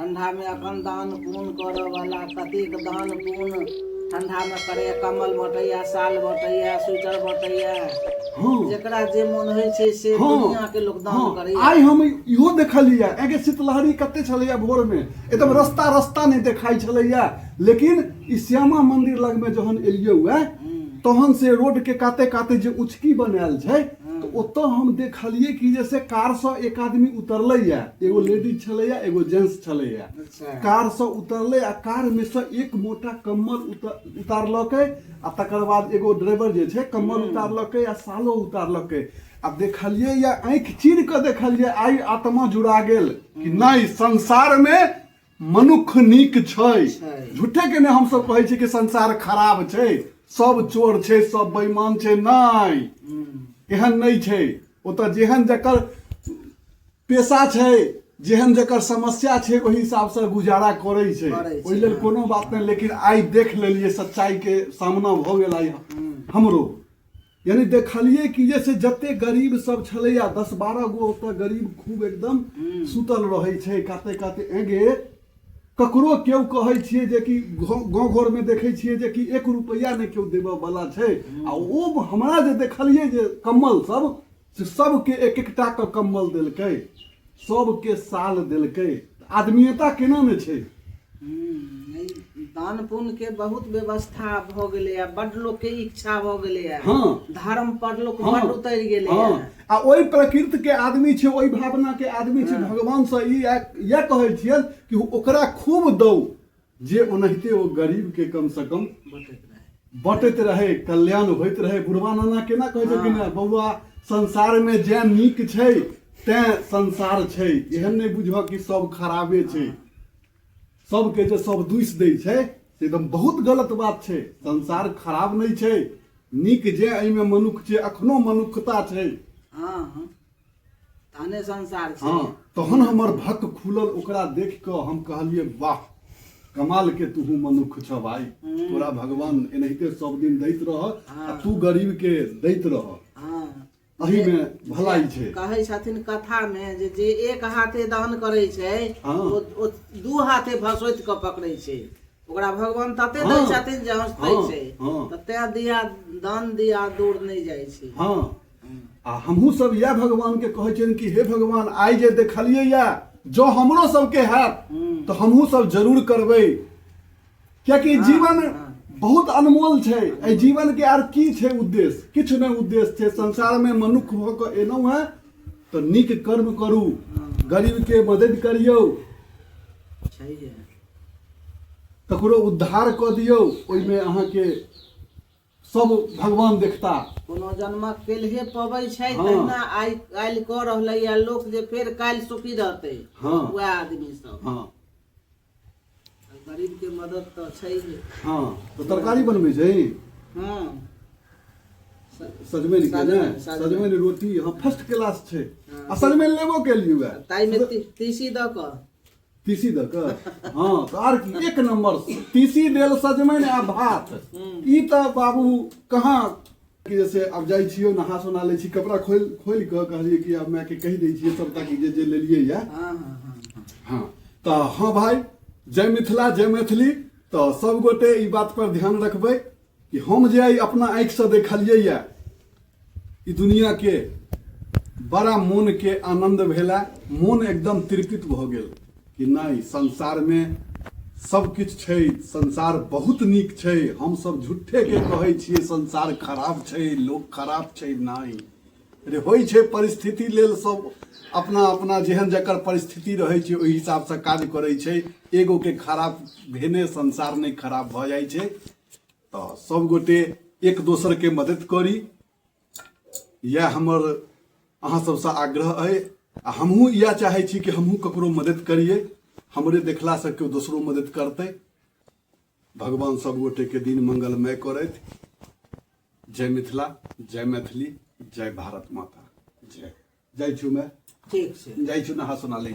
ठंडा मे अखन दान पुण्य करऽ वाला कतेक दान पुण्य ठंडा मे करैया, कम्बल बँटैया, साल बँटैया, स्वेटर बँटैया। जेकरा जे मोन होइ छै से दुनिया के लोक दान करैया। आइ हम इहो देखलियै, एगे शीतलहरी कते छलैया भोर मे, एकदम रस्ता रस्ता नहि देखाइ छलैया, लेकिन ई श्यामा मंदिर लग मे जहन एलियै हुए तहन से रोड के काते काते जे उचकी बनायल छै तऽ ओतऽ हम देखलियै कि जे से कार सँ एक आदमी उतरलैया, एगो लेडीज छलैया, एगो जेंट्स छलैया। कार सँ उतरलै आ कार मे सँ एक मोटा कम्बल उतारलकै आ तकर बाद एगो ड्राइवर जे छै कम्बल उतारलकै आ सालो उतारलकै। आ देखलियै या आँखि चीर कऽ देखलियै, आइ आत्मा जुड़ा गेल कि नहि संसार मे मनुख नीक छै। झूठे के नहि हमसब कहै छी कि संसार खराब छै, सब चोर छै, सब बेईमान छै। नहि, एहन नहि छै। ओतऽ जेहन जकर पेशा छै, जेहन जकर समस्या छै, ओहि हिसाबसँ गुजारा करै छै, ओहि लेल कोनो बात नहि। लेकिन आइ देख लेलियै, सच्चाई के सामना भऽ गेल आइ हमरो। यानी देखलियै कि जे से जते गरीब सब छलैया, 10-12 गो ओतऽ गरीब खूब एकदम सुतल रहै छै काते काते। एगे ककरो केओ कहै छियै जे कि गाँव घरमे देखै छियै जे कि 1 रुपैआ नहि केओ देबऽ वाला छै, आ ओ हमरा जे देखलियै जे कम्बल सब से सबके एक एकटा के कम्बल देलकै, सबके साल देलकै। आदमीयता केना ने छै। दान पुण्य के बहुत व्यवस्था भऽ गेलैया, बड लोक के इच्छा भऽ गेलैया। धर्म पर लोक बड उतरि गेलैया। आ ओहि प्रकृति के आदमी छै, ओहि भावना के आदमी छै। भगवान से ई इएह कहै छियनि कि ओकरा खूब दौ जे ओनाहिते ओ गरीब के कम से कम बटैत रहे, कल्याण होइत रहे। बुढ़वा नाना केना कहै छै कि ने, बौआ संसार में जें नीक छै तें संसार छै, एहन नहि बुझह कि सब खराबे छै। सबके जे सब दूसि दै छै से एकदम बहुत गलत बात छै। संसार खराब नहि छै, नीक जे एहिमे मनुख छै, अखनो मनुखता छै। तहने संसार छै। तहन हमर भक खुलल ओकरा देख कऽ। हम कहलियै वाह कमाल के तूहू मनुख छ भाई, तोरा भगवान एनाहिते सब दिन दैत रह आ तू गरीब के दैत रह। एहि मे भलाई छै। कहै छथिन कथा मे जे जे एक हाथे दान करै छै ओ दू हाथे भसोति कऽ पकड़ै छै, ओकरा भगवान तते दै छथिन जे हंसतै छै। तऽ तें दिया दान दिया दूर नहि जाइ छै। आ हमहूँ सब इएह भगवान के कहै छियनि कि हे भगवान, आइ जे देखलियै या जँ हमरो सबके हैत तऽ हमहूँ सब जरूर करबै, कियाकि जीवन बहुत अनमोल छै। एहि जीवन के आर की छै उद्देश्य? किछु नहि उद्देश्य छै। संसार में मनुख भऽ कऽ एलहुँ हेँ तऽ नीक कर्म करू, गरीब के मदद करियौ, ककरो उद्धार कऽ दियौ, ओहिमे अहाँके सब भगवान देखता। कोनो जन्मक केलहे पबै छै। तहिना आइ काल्हि कऽ रहलैया लोक जे फेर काल्हि सुखी रहतै। वएह आदमी सब। गरीब के मदद तऽ छैहे। तऽ तरकारी बनबै छै। सजमनि के ने, सजमनि रोटी। फर्स्ट क्लास छै। आ सजमनि लेबो केलियै वएह। ताहिमे तीसी दऽ कऽ। तीसी दऽ कऽ। तऽ आर की, एक नंबर तीसी देल सजमनि आ भात। ई तऽ बाबू कहाँ कि जैसे आब जाइ छियौ नहा सोना लै छी, कपड़ा खोलि खोलि कऽ कहलियै कि आब मायके कहि दै छियै सबटा कि जे जे लेलियै या। तऽ भाई, जय मिथिला, जय मैथिली। तऽ सब गोटे ई बात पर ध्यान रखबै कि हम जे आइ अपना आँखिसँ देखलियै या ई दुनिया के, बड़ा मोन के आनंद भेला, मोन एकदम तृप्त भऽ गेल कि नहि संसार में सब किछु छै, संसार बहुत नीक छै। हम सब झूठे के कहै छियै संसार खराब छै, लोक खराब छै। नहि रे, होइ छै परिस्थिति लेल सब अपना अपना जेहन जकर परिस्थिति रहै छै ओहि हिसाबसँ काज करै छै। एगो के खराब भेने संसार नहि खराब भऽ जाइ छै। तऽ सब गोटे एक दोसर के मदद करी, इएह हमर अहाँ सबसँ आग्रह अइ। आ हमहूँ इएह चाहै छी कि हमहूँ ककरो मदद करियै, हमरे देखलासँ केओ दोसरो मदद करतै। भगवान सब गोटे के दिन मंगलमय करथि। जय मिथिला, जय मैथिली, जय भारत माता। जय। जाइ छी मैं। ठीक छै। जाइ छी नहा सोना लै।